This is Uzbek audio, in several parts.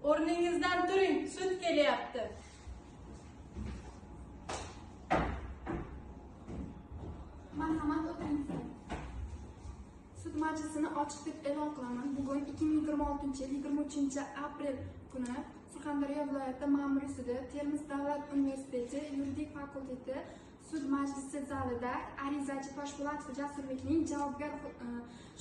O'rningizdan turing, sud kelyapti. Marhamat, o'tiring. Sud majlisini ochiq deb e'lon qilaman. Bugun 2026-yil 23 aprel kuni Surxondaryo viloyati ma'muriy sudi, Termiz davlat universiteti yuridik fakulteti sud majlisi zalida arizachi Toshpo'latov Jasurbekning javobgar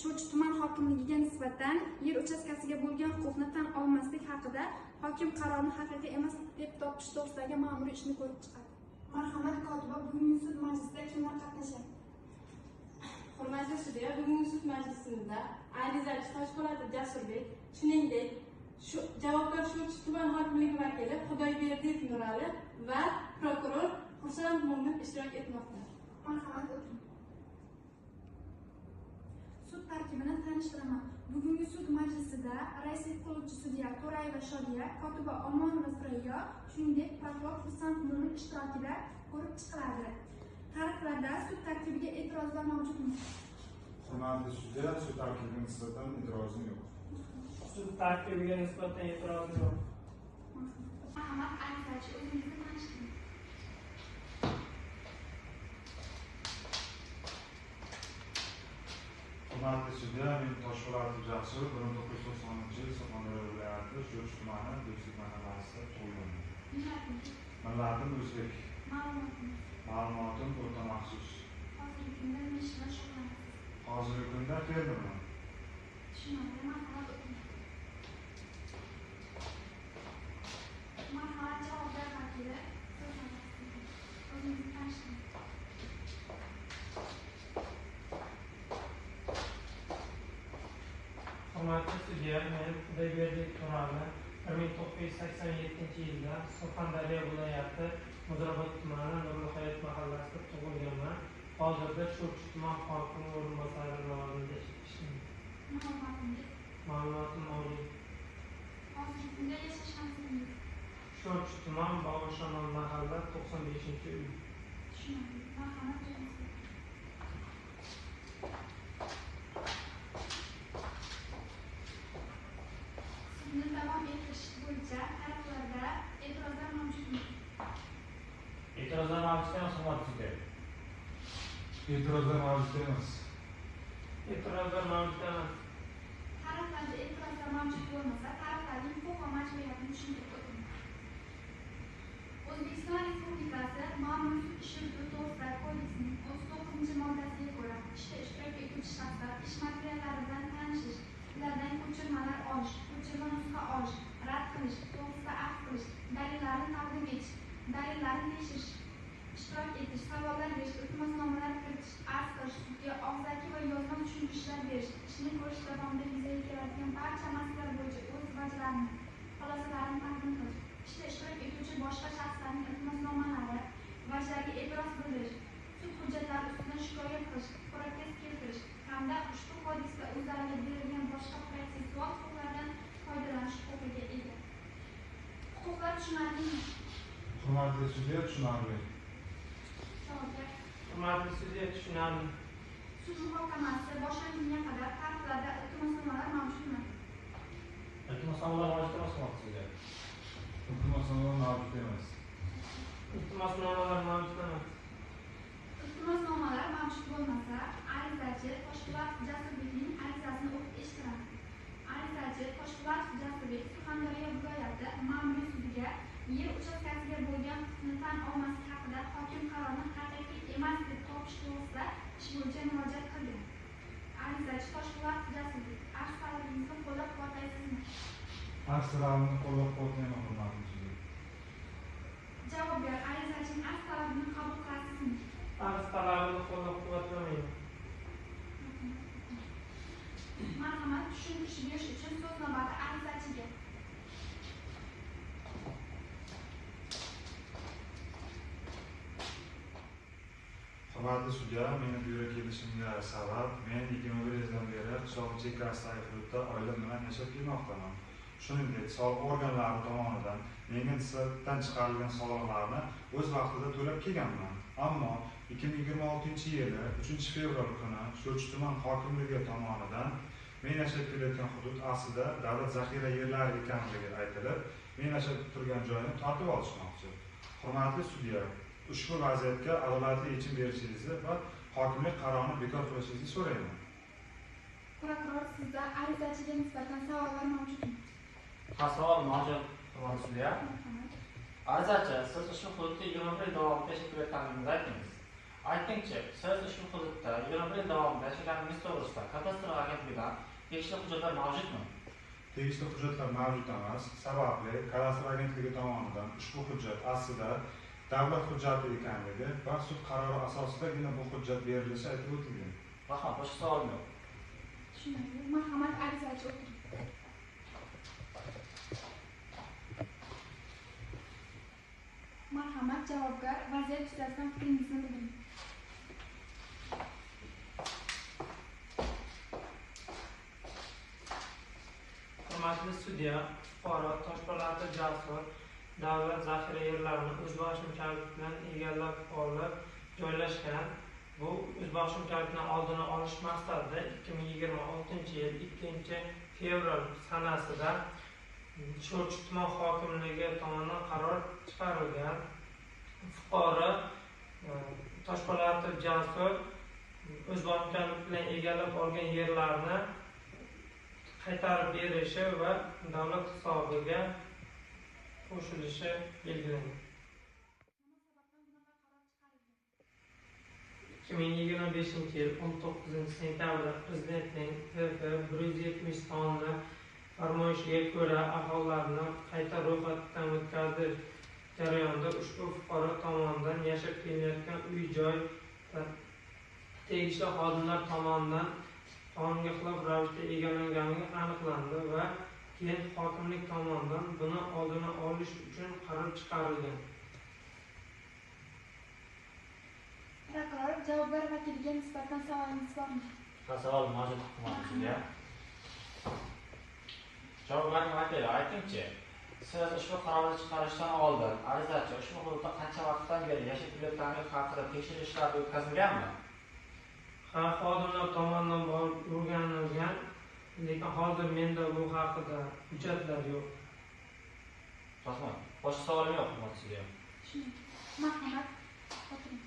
Sho'rchi tuman hokimligiga nisbatan yer uchastkasiga bo'lgan huquqni tan olmaslik haqida hokim qarorini haqiqiy emas deb topish to'g'risidagi ma'muriy ishni ko'rib chiqadi. Marhamat, kotiba, bugungi sud majlisida kimlar qatnashyapti? Hurmatli sudya, bugungi sud majlisimizda arizachi Toshpo'latov Jasurbek, shuningdek, shu javobgar Sho'rchi tuman hokimligi vakili Xudoyberdiyev Nurali va prokuror Xursand Mo'min ishtirok etmoqda. Marhamat, o'tiring. Sud tarkibini tanishtiraman. Bugungi sud majlisida raislik qiluvchi sudya To'rayeva Shodiya, kotiba Omonova Surayyo, shuningdek, prokuror Xursand Mo'min ishtirokida ko'rib chiqiladi. Taraflarda sud tarkibiga e'tirozlar mavjudmi? Hurmatli sudya, sud tarkibiga nisbatan e'tirozim yo'q. Sud tarkibiga nisbatan e'tirozim yo'q. Marhamat, arizachi, o'zingizni tanishtiring. Hurmatli sudya, men Toshpo'latov Jasur, 1990-yil Surxondaryo viloyati Sho'rchi tumani Do'stlik mahallasida tug'ilganman. Millatingiz? Millatim o'zbek. Ma'lumotingiz? Ma'lumotim o'rta maxsus. Hozirgi kunda nima ish bilan shug'ullanasiz? Hozirgi kunda fermerman. Tushunarli. Marhamat, o'tiring. Marhamat, javobgar vakili, so'z navbati sizda. O'zingizni tanishtiring. Hurmatli sudya, men Xudoyberdiyev Nurali, 1987-yilda Surxondaryo viloyati Muzrabot tumani Nurli Hayot mahallasida tug'ilganman. Hozirda Sho'rchi tuman hokimi o'rinbosari lavozimida ishlayman. Ma'lumotingiz? Ma'lumotim oliy. Hozirgi kunda yashash manzilingiz? Sho'rchi tuman, Bog'ishamol mahalla, 95-uy. Tushunarli. Marhamat, joyingizga. Sudni davom ettirish bo'yicha taraflarda e'tirozlar mavjudmi? E'tirozlar mavjud emas, hurmatli sudya. E'tirozlar mavjud emas. E'tirozlar mavjud emas. Taraflarda e'tirozlar mavjud bo'lmasa, taraflarning huquq va majburiyatini tushuntirib o'ting. O'zbekiston Respublikasi Ma'muriy sud ish yurituvi to'g'risidagi kodeksining 39-moddasiga ko'ra, ishda ishtirok etuvchi shaxslar ish materiallari bilan tanishish, ulardan ko'chirmalar olish, ko'chirma nusxa olish, rad qilish, to'g'risida arz qilish, dalillarni taqdim etish, dalillarni tekshirish, ishtirok etish, savollar berish, iltimosnomalar kiritish, arz qilish, sudga og'zaki va yozma tushuntirishlar berish, ishni ko'rish davomida yuzaga keladigan barcha masalalar bo'yicha o'z vajlarini, xulosalarini taqdim qilish, ishda ishtirok etuvchi boshqa shaxslarning iltimosnomalari, vajlarga e'tiroz bildirish, sud hujjatlari ustidan shikoyat qilish, protest keltirish hamda ushbu kodeksda o'zlariga berilgan boshqa protsessual huquqlardan foydalanish huquqiga ega. Huquqlar tushunarlimi? Hurmatli sudya, tushunarli. Javobgar. Hurmatli sudya, tushunarli. Sud muhokamasi boshlangunga qadar taraflarda iltimosnomalar mavjudmi? Iltimosnomalar mavjud emas, hurmatli sudya. Iltimosnomalar mavjud emas. Iltimosnomalar mavjud emas. Iltimosnomalar mavjud bo'lmasa, arizachi Toshpo'latov Jasurbekning arizasini o'qib eshittiraman. Arizachi Toshpo'latov Jasurbek Surxondaryo viloyati ma'muriy sudiga yer uchastkasiga bo'lgan huquqni tan olmaslik haqida hokim qarorini haqiqiy emas deb topish to'g'risida ish bo'yicha murojaat qilgan. Arizachi Toshpo'latov Jasurbek, arz talabingizni qo'llab-quvvatlaysizmi? Arz talabimni qo'llab-quvvatlayman, hurmatli sudya. Javobgar, arizachining arz talabini qabul qilasizmi? Arz talabini qo'llab-quvvatlamayman. Marhamat, tushuntirish berish uchun so'z navbati arizachiga. Hurmatli sudya, meni bu yerga kelishimga sabab, men 21 yildan beri qishlog'im chekarasidagi hududda oilam bilan yashab kelmoqdaman. Shuningdek, soliq organlari tomonidan menga nisbatan chiqarilgan soliqlarni o'z vaqtida to'lab kelganman. Ammo 2026-yili 3 fevral kuni Sho'rchi tuman hokimligi tomonidan Men yashab kelayotgan hudud aslida davlat zaxira yerlari ekanligi aytilib, men yashab turgan joyni tortib olishmoqchi. Hurmatli sudya, ushbu vaziyatga adolatli yechim berishingizni va hokimlik qarorini bekor qilishingizni so'rayman. Prokuror, sizda arizachiga nisbatan savollar mavjudmi? Ha, savol mavjud, hurmatli sudya. Arizachi, siz ushbu hududda 21 yil davomida yashab kelayotganingizni aytdingiz. Aytingchi, siz ushbu hududda 21 yil davomida yashaganingiz to'g'risida kadastr agentligidan tegishli hujjatlar mavjudmi? Tegishli hujjatlar mavjud emas, sababli kadastr agentligi tomonidan ushbu hujjat aslida davlat hujjati ekanligi va sud qarori asosidagina bu hujjat berilishi aytib o'tilgan. Rahmat, boshqa savolim yo'q. Tushunarli. Marhamat, arizachi o'tiring. Marhamat, javobgar, vaziyat yuzasidan fikringizni bildiring. Hurmatli sudya, fuqaro Toshpo'latov Jasur davlat zaxira yerlarini o'zboshimchalik bilan egallab olib joylashgan. Bu o'zboshimchalikni oldini olish maqsadida 2026-yil 2-fevral sanasida Sho'rchi tuman hokimligi tomonidan qaror chiqarilgan. Fuqaro Toshpo'latov Jasur o'zboshimchalik bilan egallab olgan yerlarni qaytarib berishi va davlat hisobiga qo'shilishi belgilangan. 2025-yil 19 sentyabrda Prezidentning FF 170 sonli farmoyishiga ko'ra aholilarni qayta ro'yxatdan o'tkazish jarayonida ushbu fuqaro tomonidan yashab kelayotgan uy-joy tegishli xodimlar tomonidan qonunga xilof ravishda egallanganligi aniqlandi va keyin hokimlik tomonidan buni oldini olish uchun qaror chiqarilgan. Prokuror, javobgar vakiliga nisbatan savolingiz bormi? Ha, savol mavjud, hurmatli sudya. Javobgarning vakili, aytingchi, siz ushbu qarorni chiqarishdan oldin arizachi ushbu hududda qancha vaqtdan beri yashab kelayotganligi haqida tekshirish ishlari o'tkazilganmi? Ha, xodimlar tomonidan borib o'rganilgan, lekin hozir menda bu haqida hujjatlar yo'q. Rahmat. Boshqa savolim yo'q, hurmatli sudya. Tushunarli. Marhamat, o'tiring.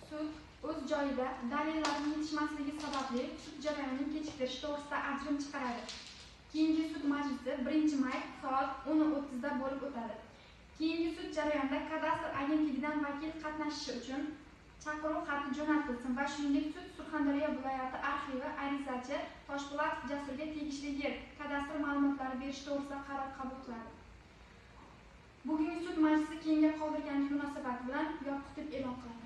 Sud o'z joyida dalillarning yetishmasligi sababli sud jarayonini kechiktirish to'g'risida ajrim chiqaradi. Keyingi sud majlisi 1 may soat 10:30 da bo'lib o'tadi. Keyingi sud jarayonida kadastr agentligidan vakil qatnashishi uchun chaqiruv xati jo'natilsin va shuningdek sud Surxondaryo viloyati arxivi arizachi Toshpo'latov Jasurga tegishli yer kadastr ma'lumotlari berish to'g'risida qaror qabul qiladi. Bugungi sud majlisi keyinga qoldirganlik munosabati bilan yopiq deb e'lon qilindi.